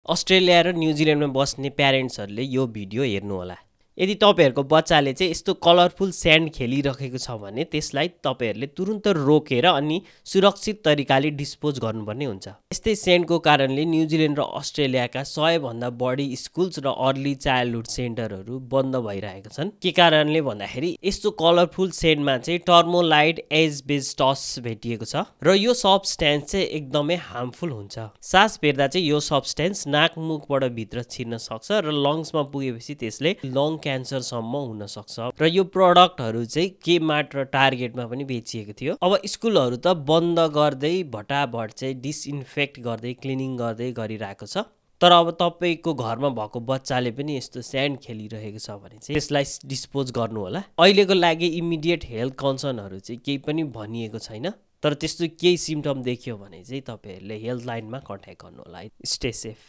Australia र न्युजिल्यान्डमा बस्ने प्यारेन्ट्सहरूले यो भिडियो हेर्नु होला। यदि तपाईहरुको बच्चाले चाहिँ यस्तो कलरफुल स्यान्ड खेलिरहेको छ भने त्यसलाई तपाईहरुले तुरुन्त रोकेर अनि सुरक्षित तरिकाले डिस्पोज गर्नुपर्ने हुन्छ। यस्तै स्यान्डको कारणले न्युजिल्यान्ड र अस्ट्रेलियाका 100 भन्दा बढी स्कुल्स र अर्ली चाइल्डहुड सेन्टरहरू बन्द भइरहेका छन्। के कारणले भन्दाखेरि यस्तो कलरफुल स्यान्डमा चाहिँ टर्मोलाइट एस्बेस्टस भेटिएको छ र यो सब्स्टेन्स चाहिँ एकदमै हार्मफुल हुन्छ। सास फेर्दा चाहिँ यो सब्स्टेन्स नाक मुखबाट भित्र छिर्न सक्छ र लङ्समा पुगेपछि त्यसले लङ क्यान्सरसम्म हुन सक्छ र यो प्रडक्टहरू चाहिँ केमार्ट र टार्गेटमा पनि बेचिएको थियो। अब स्कुलहरू त बन्द गर्दै भटाभट चाहिँ डिसइन्फेक्ट गर्दै क्लिनिङ गर्दै गरिरहेको छ। तर अब तपाईको घरमा भएको बच्चाले पनि यस्तो स्यान्ड खेलिरहेको छ भने चाहिँ त्यसलाई डिस्पोज गर्नु होला। अहिलेको लागि इमिडिएट हेल्थ कन्सर्नहरू चाहिँ केही पनि भनिएको छैन। तर त्यस्तो केही सिम्पटम देखियो भने चाहिँ तपाईहरुले हेल्थ लाइनमा कन्ट्याक्ट गर्नु होला। Stay safe.